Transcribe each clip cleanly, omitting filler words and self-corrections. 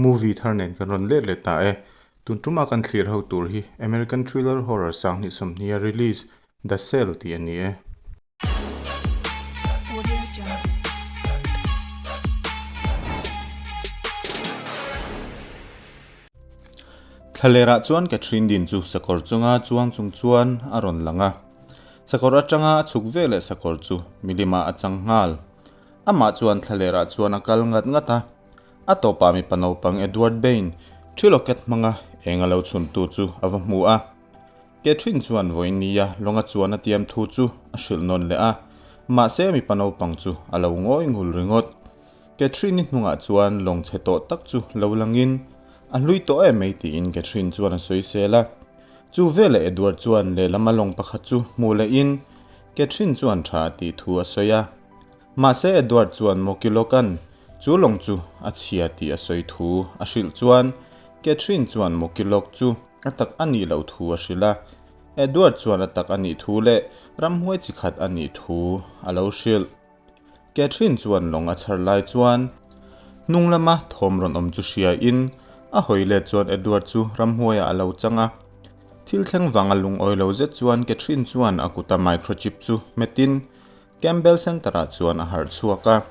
Movie thar nen kan rawn let leh ta e. Tun tuma kan thlir ho tur hi American thriller horror 2020 a release The Cell tih a ni e. Thlalerah chuan Catherine Dean chu sakawr chunga chuang chung chuan a rawn lang a. Sakawr atanga a chhuk veleh sakawr chu milimah a chang nghal. Amah chuan thlalerah chuan a kal ngat ngat a. A tawpah mipa naupang Edward Bain, Trilocket hmanga eng a lo chhuntu chu a va hmu a. Catherine chuan vawinia lawnga chuan a tiam thu chu a hrilh nawn leh a, mahse mipa naupang chu a lo ngawi ngul ringawt. Catherine-i hnungah chuan lawng chhe tawh tak chu lo langin, A hlui tawh em mai tiin Catherine chuan a sawisel a. Chu veleh Edward chuan lehlama lawng pakhat chu hmuh lehin Catherine chuan tha a tih thu a sawi a. Mahse Edward chuan Mokilokan chu lawng chu a chhia tih a sawi thu a hrilh chuan Catherine chuan Mokilok chu a tak a nih loh thu a hrilh a. Edward chuan a tak a nih thu leh ramhuai chi khat a nih thu a lo hrilh. Catherine chuan lawng a chhar lai chuan hnung lama thawm rawn awm chu hria in a hawi let chuan Edward chu ramhuaiah a lo chang a. Thil thleng vanga lungawi lo zet chuan Catherine chuan a kuta microchip chu hmetin Campbell Center-ah chuan a harh chhuak a.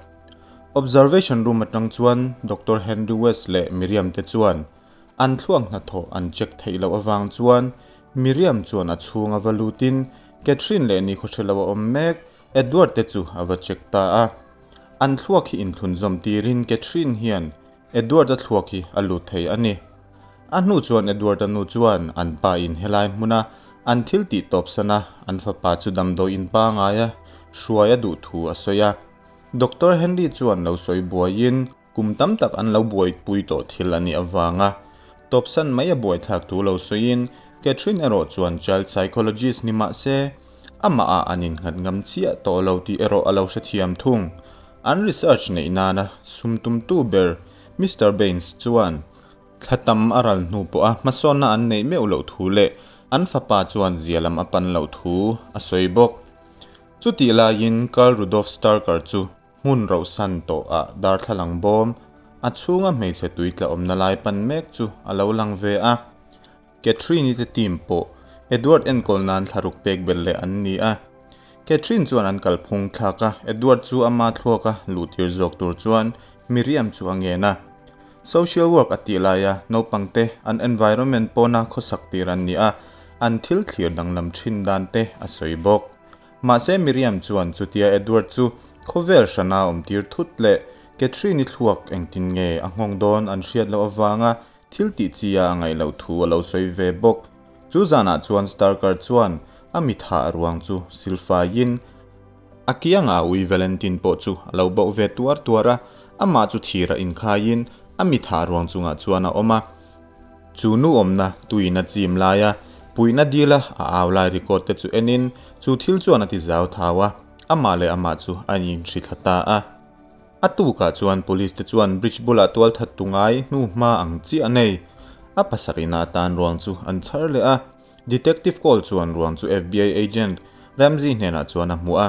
Observation room atang chuan Doctor Henry West leh Miriam te chuan an thluak hnathawh an check theih loh avang chuan Miriam chuan a chhung a va lutin Catherine leh nikhaw hre lo a awm mek Edward te chu a va check ta a. An thluak hi inthlun zawm tirin Catherine hian Edward-a thluak hi a lut thei a ni. A hnu chuan Edward-a nu chuan an pa in helai hmuna an thil tih tawp sana an fapa chu damdawi in pangaia hruai a duh thu a sawi a. Doctor Henry chuan lo sawi buaiin kum tam tak an lo buaipui tawh thil a nih avanga tawpsan mai a buaithlak thu lo sawiin Catherine erawh chuan child psychologist ni mah se amahah an innghat ngam chiah tawh lo tih erawh a lo hrethiam thung. An research neih nana sum tumtu ber Mister Baines chuan thla tam a ral hnu pawha hmasawnna an neih meuh loh thu leh an fapa chuan zia lam a pan loh thu a sawi bawk. Chutih laiin Carl Rudolf Starker chu hmun rohsan tawhah darthlalang bawm a chhunga hmeichhe tui tla awmna lai pan mek chu a lo lang ve a. Catherine-i te team pawh Edward enkawl nan thlaruk pek belh leh an ni a. Catherine chuan an kalphung thlak a, Edward chu ama thluaka luhtir zawk tur chuan Miriam chu a ngen a. Social work a tih laia naupangte an environment pawna khawsak tir an ni a, an thil thlir danglam thin dan te a sawi bawk. Mahse Miriam chuan chutia Edward chu khawvel hrana awmtir thut leh Catherine-i thluak engtin nge a nghawng dawn an hriat loh avanga Thil tih chi a ngaih loh thu a lo sawi ve bawk. Chu zanah chuan Starker chuan a mi thah ruang chu silfaiin a kiangah ui Valentin pawh chu a lo bauh ve tuar tuar a, amah chu thir a inkhaiin a mi thah ruang chungah chuan a awm a. Chu nu awmna tuin a chim laia puihna dila a au lai record te chu enin chu thil chuan a ti zau thau a, amah leh amah chu a inhrithla ta a. A tukah chuan police te chuan bridge bulah tualthat tu ngai hnu hma ang chiah a nei. A pasarihna atan ruang chu an chhar leh a. Detective Cole chuan ruang chu FBI agent Ramsey hnenah chuan a hmuh a.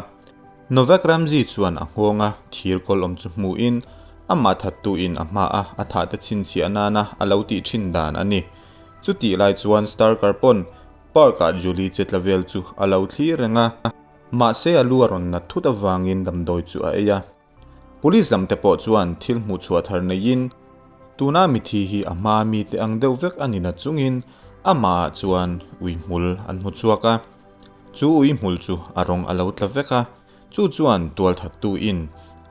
Novak Ramsey chuan a nghawnga thir kawl awm chu hmuhin amah thattuin a hmaa a thah te chhinchhiah nana a lo tih thin dan a ni. Chutih lai chuan Starker pawn park-ah Julie che tla vel chu a lo thlir reng a. Mahse a lu a rawn nat thut avangin damdawi chu a ei a. Police lam te pawh chuan thil hmuh chhuah thar neiin tuna mithi hi a hmaa mite ang deuh vek a ni na chungin amahah chuan ui hmul an hmu chhuak a. Chu ui hmul chu a rawng a lo tla vek a, chu chuan tualthattuin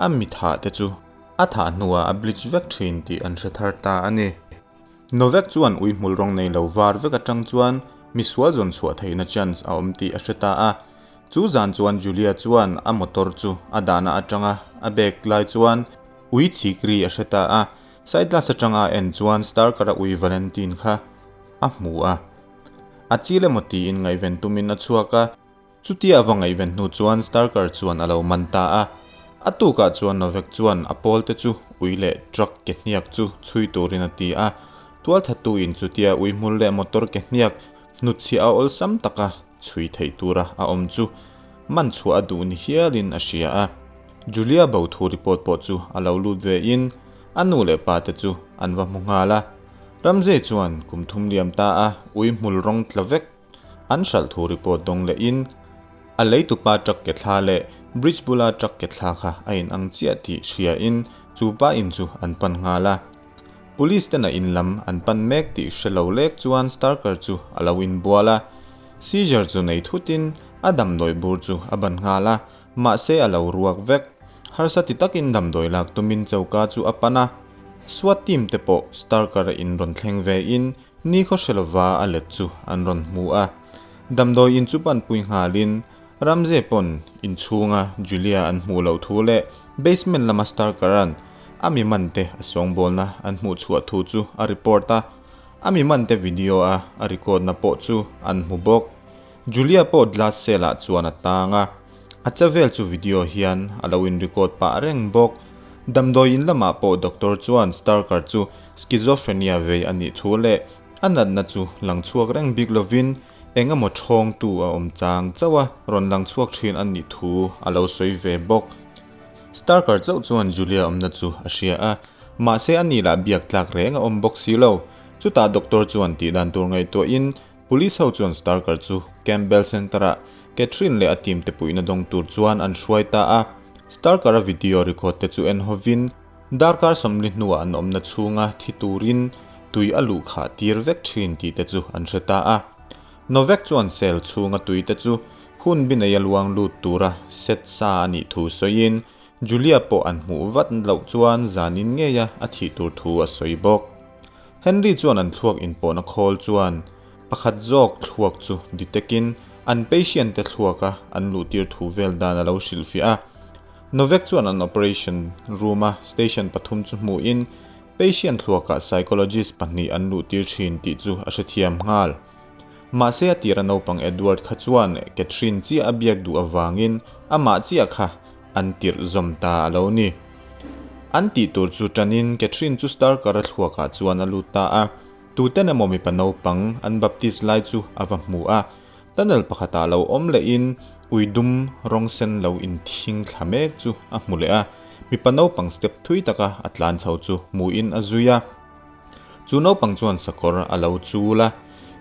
a mi thah te chu a thah hnuah a bleach vek thin tih an hre thar ta a ni. Novak chuan ui hmul rawng nei lo var vek atang chuan misual zawn chhuah theihna chance a awm tih a hre ta a. Chu zan chuan Julia chuan a motor chu a dahna atanga a bag lai chuan ui chik ri a hre ta a. Side glass atanga a en chuan Starker-a ui Valentine kha a hmu a. A chil emaw tiin ngaihven tumin a chhuak a. Chutia a va ngaihven hnu chuan Starker chuan a lo man ta a. A tukah chuan Novak chuan a pawlte chu ui leh truck ke hniak chu chhui turin a ti a. Tualthattuin chutia ui hmul leh motor ke hniak hnutchhiah a awlsam taka chhui theih tura a awm chu man chhuah a duh ni hialin a hria a. Julia bo thu report pawh chu a lo lut ve in. a nu leh pa te chu an va hmu nghal a. Ramsey chuan kum thum liam ta a ui hmul rawng tla vek an hralh thu report dawng leh in a leitupa truck ke thla leh bridge bula truck ke thla kha a in ang chiah tih hria in chu pa in chu an pan nghal a. Police ten a in lam an pan mek tih hre lo lek chuan Starker chu a lo inbual a. Seizure chu nei thut in a damdawi bur chu a ban nghal a, mahse a lo ruak vek. Harsa ti takin damdawi lak tumin choka chu a pan a. SWAT team te pawh Starker a in rawn thleng ve in nikhaw hre lova a let chu an rawn hmu a. Damdawi in chu panpui nghalin Ramsey pawn inchhunga Julia an hmuh loh thu leh basement lama Starker-a'n a mi mante a sawngbawlna an hmuh chhuah thu chu a report a. A mi mante video a a record na pawh chu an hmu bawk. Julia pawh glass cell ah chuan a tang a, a che vel chu video hian a lo in record pah reng bawk. Damdawi in lamah pawh doctor chuan Starker chu schizophrenia vei a nih thu leh a natna chu lang chhuak reng bik lovin eng emaw thawngtu a awm chang chauh a rawn lang chhuak thin a nih thu a lo sawi ve bawk. Starker chauh chuan Julia awmna chu a hria a, mahse a ni lah biak tlak reng a awm bawk si lo. Chutah doctor chuan tihdan tur ngaihtuahin Police ho chuan Starker chu Campbell Center-ah Catherine leh a team te puihna dawng tur chuan an hruai ta a. Starker-a video record te chu en hovin darkar 40 hnuah an awmna chhunga thi turin tui a luh khah tir vek thin tih te chu an hre ta a. Novak chuan cell chhunga tui te chu hun bi neia luang lut tura set sa a nih thu sawiin Julia pawh an hmuh vat loh chuan zanin ngeia a thih tur thu a sawi bawk. Henry chuan an thluak inpawhna khawl chuan pakhat zawk thluak chu detect-in an patient te thluaka an luhtir thu vel dan a lo hrilhfiah a. Novak chuan an operation room-a station pathum chu hmuhin patient thluakah psychologist pahnih an luhtir thin tih chu a hrethiam nghal. Mahse a tira naupang Edward kha chuan Catherine chiah a biak duh avangin amah chiah kha an tirh zawm ta a lo ni. An tih tur chu tanin Catherine chu Starker-a thluakah chuan a lut ta a. Tuten emaw mipa naupang an baptist lai chu a va hmu a. Tunnel pakhatah lo awm lehin ui dum rawng sen lo inthing thla mek chu a hmu leh a. Mipa naupang step thui taka a tlan chho chu hmuhin a zui a. Chu naupang chuan sakawr a lo chul a,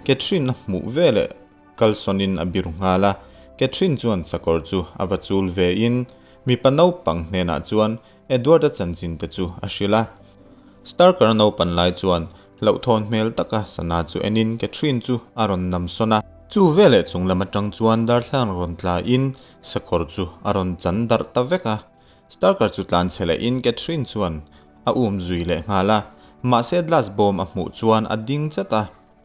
Catherine a hmuh veleh kalsawnin a biru nghal a. Catherine chuan sakawr chu a va chul vein mipa naupang hnenah chuan Edward-a chanchin te chu a hrilh a. Starker-a naupan lai chuan hlauhthawn hmel taka sana chu enin Catherine chu a rawn nam sawn a. Chu veleh chung lam atang chuan darthlalang rawn tlain sakawr chu a rawn chan darh ta vek a. Starker chu tlan chhe lehin Catherine chuan a um zui leh nghal a, mahse glass bawm a hmuh chuan a ding chat a,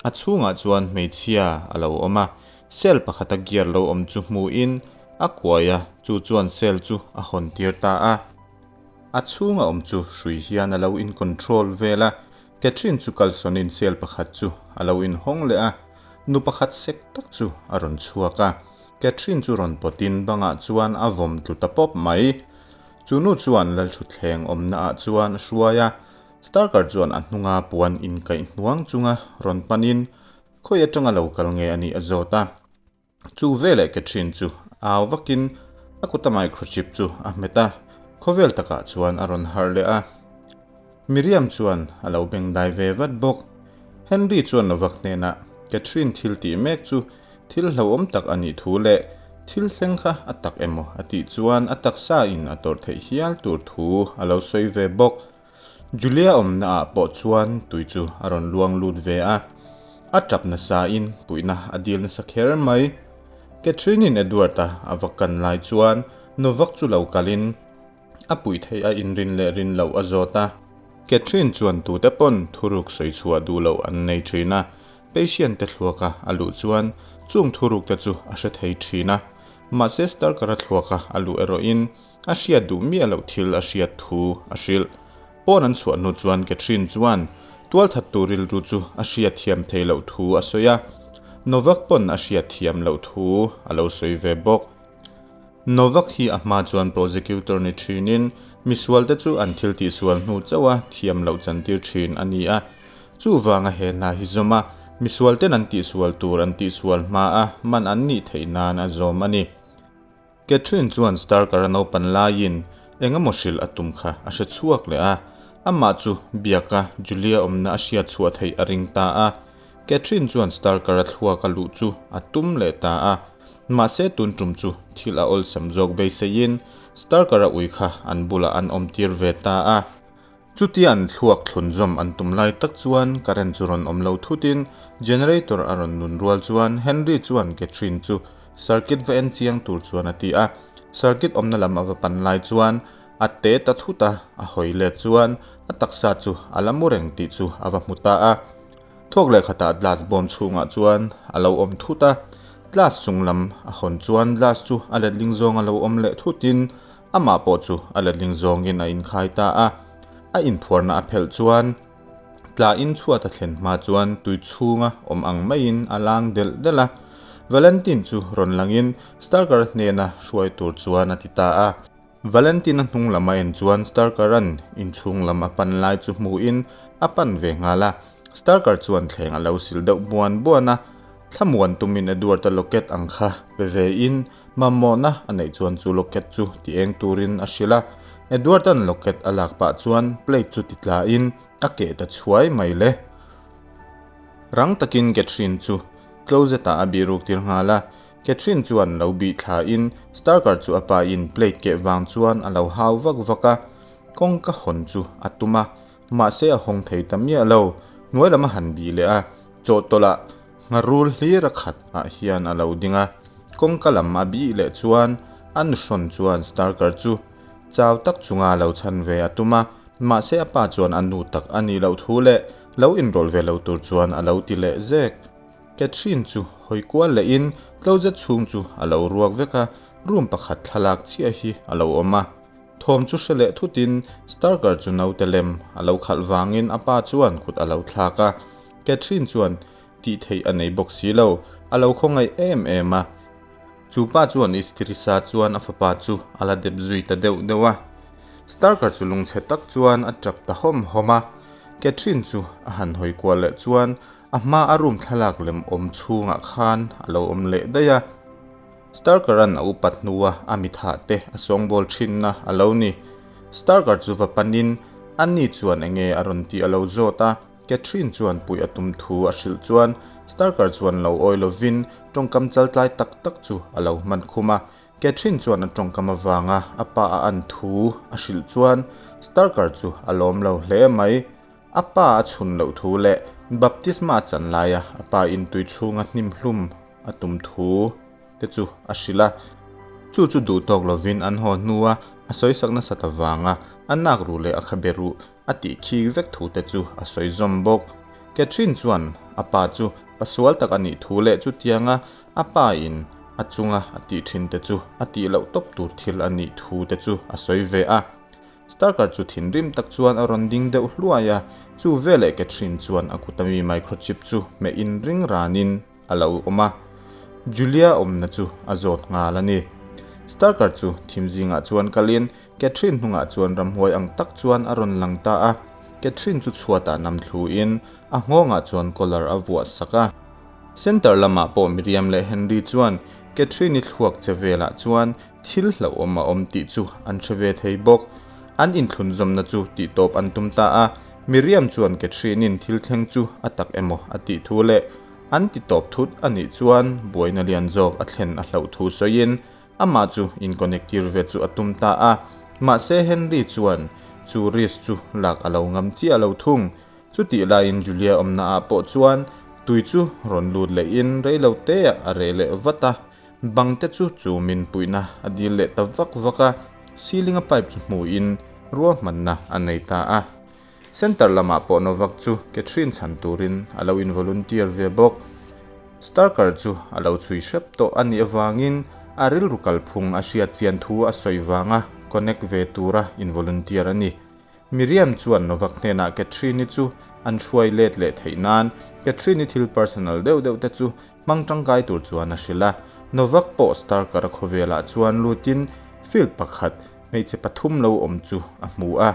a chhungah chuan hmeichhia a lo awm a, cell pakhata gear lo awm chu hmuhin a kuai a, chu chuan cell chu a hawn tir ta a. A chhunga awm chu hrui hian a lo in control vel a, Catherine chu kalsawnin cell pakhat chu a lo inhawng leh a, nu pakhat sek tak chu a rawn chhuak a, Catherine chu rawn pawtin bangah chuan a vawm tlu ta pawp mai. Chu nu chuan Lalthutthleng awmna ah chuan a hruai a, Starker chuan a hnunga puan inkaih hnuang chunga rawn panin khawi atanga lo kal nge a nih a zawt a. Chu veleh Catherine chu au vakin a kuta microchip chu a hmet a, khawvel takah chuan a rawn harh leh a. Miriam chuan a lo bengdai ve vat bawk. Henry chuan Novak hnenah Catherine thil tih mek chu thil hlauhawm tak a nih thu leh thil thleng kha a tak emaw a tih chuan a taksa in a tawrh theih hial tur thu a lo sawi ve bawk. Julia awmna ah pawh chuan tui chu a rawn luang lut ve a, a tap nasa in puihna a dil nasa kher mai. Catherine in Edward-a a va kan lai chuan Novak chu lo kalin a puih theih a inrin leh rin loh a zawt a. Catherine chuan tute pawn thuruk sawi chhuah duh loh an nei thin a, patient te thluaka a luh chuan chung thuruk te chu a hre thei thin a. Mahse Starker-a thluaka a luh erawhin a hriat duh miah loh thil a hriat thu a hrilh. Pawn an chhuah hnu chuan Catherine chuan tualthattu rilru chu a hriat thiam theih loh thu a sawi a, Novak pawn a hriat thiam loh thu a lo sawi ve bawk. Novak hi a hma chuan prosecutor ni thinin misualte chu an thil tihsual hnu chauha thiam loh chantir thin a ni a. Chuvanga he hna hi zawm a, misualten an tihsual tur an tihsual hma a man an nih theih nan a zawm a ni. Catherine chuan Starker-a naupan laiin eng emaw hrilh a tum kha a hre chhuak leh a. Amah chu biaka Julia awmna a hriat chhuah theih a ring ta a. Catherine chuan Starker-a thluak a luh chu a tum leh ta a. Mahse tun tum chu thil a awlsam zawk beiseiin Starker-a ui kha an bulah an awmtir ve ta a. Chutia an thluak thlunzawm an tum lai tak chuan current chu rawn awm lo thutin generator a rawn nun rual chuan Henry chuan Catherine chu circuit va en chiang tur chuan a ti a. Circuit awmna lam a va pan lai chuan a te ta thut a, a hawi let chuan a taksa chu a la mu reng tih chu a va hmu ta a. Thawk leh khatah glass bawm chhungah chuan a lo awm thut a, glass chung lam a hawn chuan glass chu a letling zawng a lo awm leh thutin amah pawh chu a letling zawngin a inkhai ta a. A inphuarna a phelh chuan tla in chhuat a thlen hma chuan tui chhunga awm ang maiin a lang delh delh a. Valentine chu rawn langin Starker hnena hruai tur chuan a ti ta a. Valentina hnung lam a en chuan Starker-a'n inchhung lam a pan lai chu hmuhin a pan ve nghal a. Starker chuan thleng a lo sil deuh buan buan a, thlamuan tumin Edward-a locket ang kha pe vein mamawhna a neih chuan chu locket chu ti eng turin a hrilh a. Edward-a'n locket a lak pah chuan plate chu ti tlain a keh ta chhuai mai le. Rang takin Catherine chu closet-ah a bihruk tir nghal a. Catherine chuan lo bih thlain Starker chu a pa in plate keh vang chuan a lo hau vak vak a, kawngka hawn chu a tum a, mahse a hawng thei ta miah lo. Hnuai lam a han bih leh a, chawhtawlh ah ngharul hlir a khat ah hian a lo ding a, kawngka lam a bih leh chuan a nuhrawn chuan Starker chu chau tak chunga lo chhan ve a tum a, mahse a pa chuan a nu tak a nih loh thu leh lo inrawlh ve lo tur chuan a lo ti leh zek. Catherine chu hawi kual lehin closet chhung chu a lo ruak vek a, room pakhat thlalak chiah hi a lo awm a. Thawm chu hre leh thutin Starker chu naute lem a lo khalh vangin a pa chuan kut a lo thlak a. Catherine chuan tih theih a nei bawk si lo, a lo khawngaih em em a. Chu pa chuan Istrisa chuan a fapa chu a la dep zui ta deuh deuh a. Starker chu lungchhe tak chuan a tap ta hawm hawm a. Catherine chu a han hawi kual leh chuan A hma a room thlalak lem awm chhungah khan a lo awm leh daih a. Starker-a'n a upat hnua a mithah te a sawngbawl thinna a lo ni. Starker chu va panin a ni chuan enge a rawn tih a lo zawt a, Catherine chuan puih a tum thu a hrilh chuan Starker chuan lo awi lovin tawngkam chaltlai tak tak chu a lo hman khum a. Catherine chuan a tawngkam avanga a pa a an thu a hrilh chuan Starker chu a lawm lo hle mai. A pa a chhun loh thu leh baptisma a chan laia a pa in tui chhunga hnim hlum a tum thu te chu a hrilh a. Chu chu duh tawk lovin an haw hnua a sawisak nasat avanga a nak ruh leh a khabe ruh a tih khik vek thu te chu a sawi zawm bawk. Catherine chuan a pa chu pasual tak a nih thu leh chutianga a pa in a chunga a tih thin te chu a tih loh tawp tur thil a nih thu te chu a sawi ve a. Starker chu thinrim tak chuan a rawn ding deuh hluai a, chu veleh Catherine chuan a kuta mi microchip chu hmeh in ring ranin a lo awm a, Julia awmna chu a zawt nghal a ni. Starker chu thim zingah chuan kalin Catherine hnungah chuan ramhuai ang tak chuan a rawn lang ta a, Catherine chu chhuatah nam thluin a nghawngah chuan collar a vuah sak a. Center lamah pawh Miriam leh Henry chuan Catherine-i thluak che velah chuan Thil hlauhawm a awm tih chu an hre ve thei bawk. An inthlunzawmna chu tihtawp an tum ta a, Miriam chuan Catherine-in thil thleng chu a tak emaw a tih thu leh an titawp thut a nih chuan buaina lian zawk a thlen a hlauh thu sawiin amah chu in-connect tir ve chu a tum ta a. Mahse Henry chuan chu risk chu lak a lo ngam chiah lo thung. Chutih laiin Julia awmna ah pawh chuan tui chu rawn lut lehin reiloteah a reh leh vat a. Bang te chu chu min puihna a dil leh ta vak vak a, ceiling a pipe chu hmuin ruahmanna a nei ta a. Center lamah pawh Novak chu Catherine chhan turin a lo in volunteer ve bawk. Starker chu a lo chhui hrep tawh a nih avangin a rilru kalphung a hriat chian thu a sawi vanga connect ve tura in volunteer a ni. Miriam chuan Novak hnenah Catherine-i chu an hruai let leh theih nan Catherine-i thil personal deuh deuh te chu hmang tangkai tur chuan a hrilh a. Novak pawh Starker-a khawvelah chuan lutin field pakhat hmeichhe pathum lo awm chu a hmu a.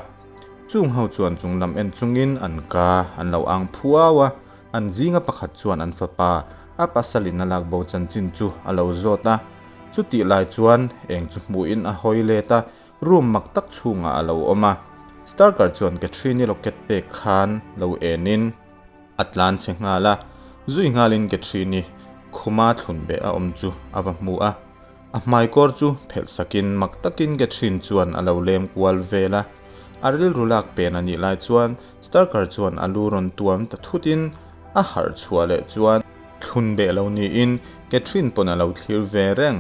Chung ho chuan chung lam en chungin an ka an lo ang phuau a, an zinga pakhat chuan an fapa a pasalin a lak bo chanchin chu a lo zawt a. Chutih lai chuan eng chu hmuhin a hawi let a, Room mak tak chhungah a lo awm a. Starker chuan Catherine-i rocket pek khan lo enin a tlan chhe nghal a, zui nghalin Catherine-i khuma thlun beh a awm chu a va hmu a. A hmaikawr chu phelh sakin mak takin Catherine chuan a lo lem kual vel a. A rilru lak pen a nih lai chuan Starker chuan a lu rawn tuam ta thutin a harh chhuah leh chuan thlun beh lo niin Catherine pawn a lo thlir ve reng.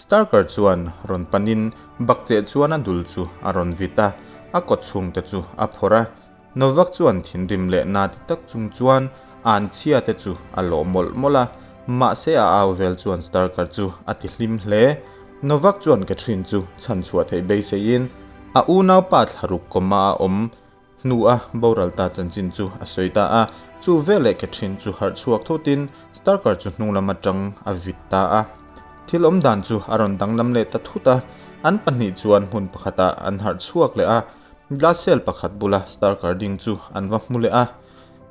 Starker chuan rawn panin bakcheh chuan a dul chu a rawn vit a, a kaw chhungte chu a phawrh a. Novak chuan thinrim leh na ti tak chung chuan an chhia te chu a lawh mawlh mawlh a, mahse a au vel chuan Starker chu a ti hlim hle. Novak chuan Catherine chu chhan chhuah theih beiseiin a unaupa thlaruk kawma a awm hnu a boral ta chanchin chu a sawi ta a, chu veleh Catherine chu harh chhuak thutin Starker chu hnung lam atang a vit ta a. Thil awm dan chu a rawn danglam leh ta thut a, an pahnih chuan hmun pakhatah an harh chhuak leh a, Glass cell pakhat bula Starker ding chu an va hmu leh a,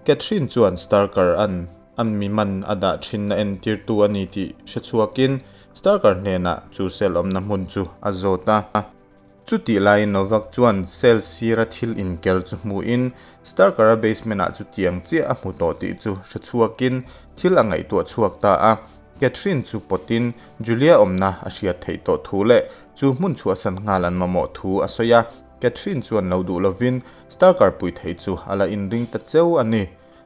Catherine chuan Starker an a mi man a dah thinna entirtu a ni tih hre chhuakin Starker hnenah chu cell awmna hmun chu a zawt a. Chutih laiin Novak chuan cell sira thil inker chu hmuhin Starker-a basement-ah chutiang chiah a hmu tawh tih chu hre chhuakin thil a ngaihtuah chhuak ta a. Catherine chu pawtin Julia awmna a hriat theih tawh thu leh chu hmun chhuahsan nghal an mamawh thu a sawi a. Catherine chuan lo duh lovin Starker pui thei chu a la inring ta cheu a ni.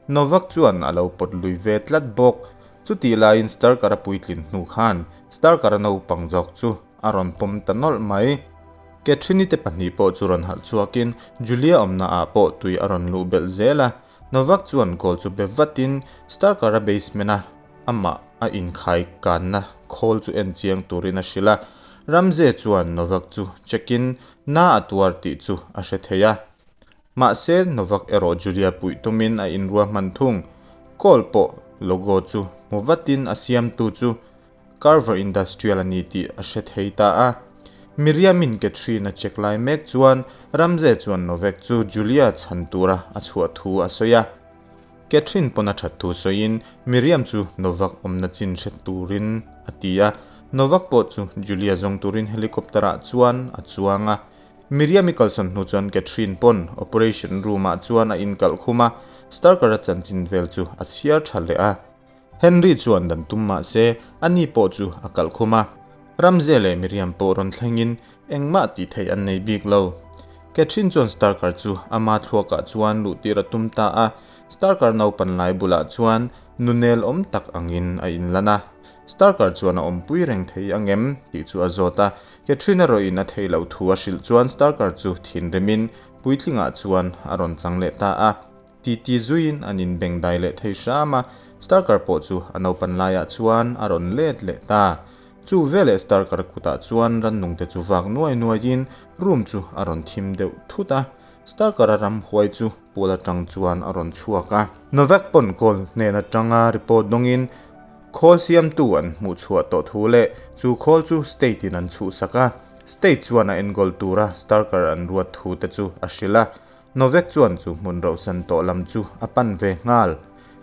Novak chuan a lo pawt lui ve tlat bawk. Chutih laiin Starker-a puitlin hnu khan Starker-a naupang zawk chu a rawn pawm ta nawlh mai. Catherine-i te pahnih pawh chu rawn harh chhuakin Julia awmna ah pawh tui a rawn luh belh zel a. Novak chuan goal chu be vatin Starker-a basement-a amah a inkhai kanna khawl chu en chiang turin a hrilh a. Ramsey chuan Novak chu check-in na a tuar tih chu a hre thei a. Mahse, Novak erawh Julia puih tumin a inruahman thung. Call pawh logo chu hmu vatin a siamtu chu Carver Industrial a ni tih a hre thei ta a. Miriam-in Catherine a check lai mek chuan Ramsey chuan Novak chu Julia chhan tura a chhuah thu a sawi a. Catherine pawn a that thu sawiin Miriam chu Novak awmna chin hre turin a ti a. Novak pawh chu Julia zawng turin helicopter-ah chuan a chuang a. Miriam-i kalsawn hnu chuan Catherine pawn operation room-ah chuan a inkalh khum a, Starker-a chanchin vel chu a chhiar tha leh a. Henry chuan dan tum mah se, ani pawh chu a kalh khum a. Ramzia leh Miriam pawh rawn thlengin engmah tih theih an nei bik lo. Catherine chuan Starker chu ama thluakah chuan luhtir a tum ta a, Starker naupan lai bulah chuan nunel awm tak angin a inlan a. Starker chuan a awmpui reng thei ang em tih chu a zawt a, Catherine erawhin a theih loh thu a hrilh chuan Starker chu thinrimin puitlingah chuan a rawn chang leh ta a. Titi zuiin an inbengdai leh thei hram a, Starker pawh chu a naupan laiah chuan a rawn let leh ta. Chu veleh Starker kutah chuan rannungte chu vak nuai nuaiin room chu a rawn thim deuh thut a, Starker-a ramhuai chu pool atang chuan a rawn chhuak a. Novak pawn call hnen atanga report dawngin khawl siamtu an hmuh chhuah tawh thu leh chu khawl chu state in an chhuhsak a, state chuan a enkawl tura Starker an ruat thu te chu a hrilh a. Novak chuan chu hmun rohsan tawh lam chu a pan ve nghal.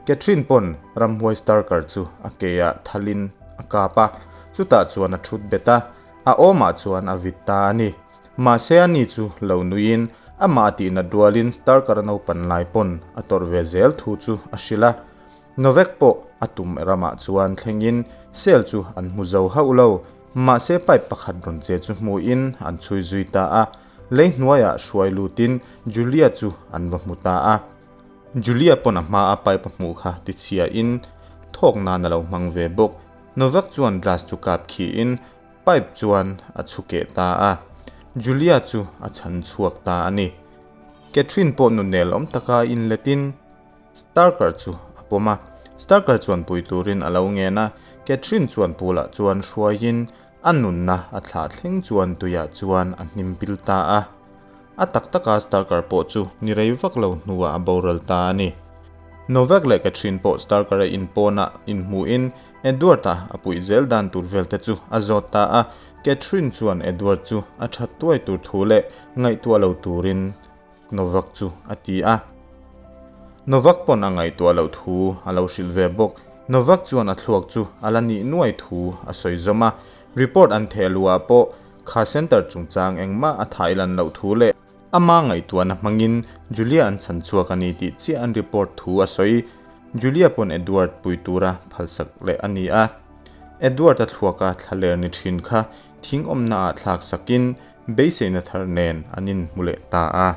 Catherine pawn ramhuai Starker chu a keah thalin a kap a, chutah chuan a thut bet a, a awmah chuan a vit ta a ni. Mahse ani chu lo nuiin amah a tihnat rualin Starker a naupan lai pawn a tawrh ve zel thu chu a hrilh a. Novak pawh a tum ramah chuan thlengin cell chu an hmu zo hauh lo. Mahse pipe pakhat rawn che chu hmuin an chhui zui ta a. Lei hnuaiah hruai lutin Julia chu an va hmu ta a. Julia pawn a hmaa pipe a hmuh kha tichhiain thawk nan a lo hmang ve bawk. Novak chuan glass chu kap khiin pipe chuan a chhu keh ta a. Julia chu a chhan chhuak ta a ni. Catherine pawh nunel awm taka inletin Starker chu a pawm a. Starker chuan pui turin a lo ngen a. Catherine chuan pool-ah chuan hruaiin A nunna a thlah thleng chuan tuiah chuan a hnim pil ta a. A tak taka Starker pawh chu ni rei vak lo hnuah a boral ta a ni. Novak leh Catherine pawh Starker-a inpawnah inhmuhin Edward-a a puih zel dan tur vel te chu a zawt ta a. Catherine chuan Edward chu a that tuai tur thu leh ngaihtuah lo turin Novak chu a ti a. Novak pawn a ngaihtuah loh thu a lo hrilh ve bawk. Novak chuan a thluak chu a la nih nuai thu a sawi zawm a. Report an theh luhah pawh kha centre chungchang engmah a thailan loh thu leh. Ama ngaihtuahna hmangin Julia an chhanchhuak a ni tih chiah an report thu a sawi. Julia pawn Edward pui tura phalsak leh a ni a. Edward-a thluaka thlaler ni thin kha thing awmna ah thlak sakin beiseina thar nen an inhmu leh ta a.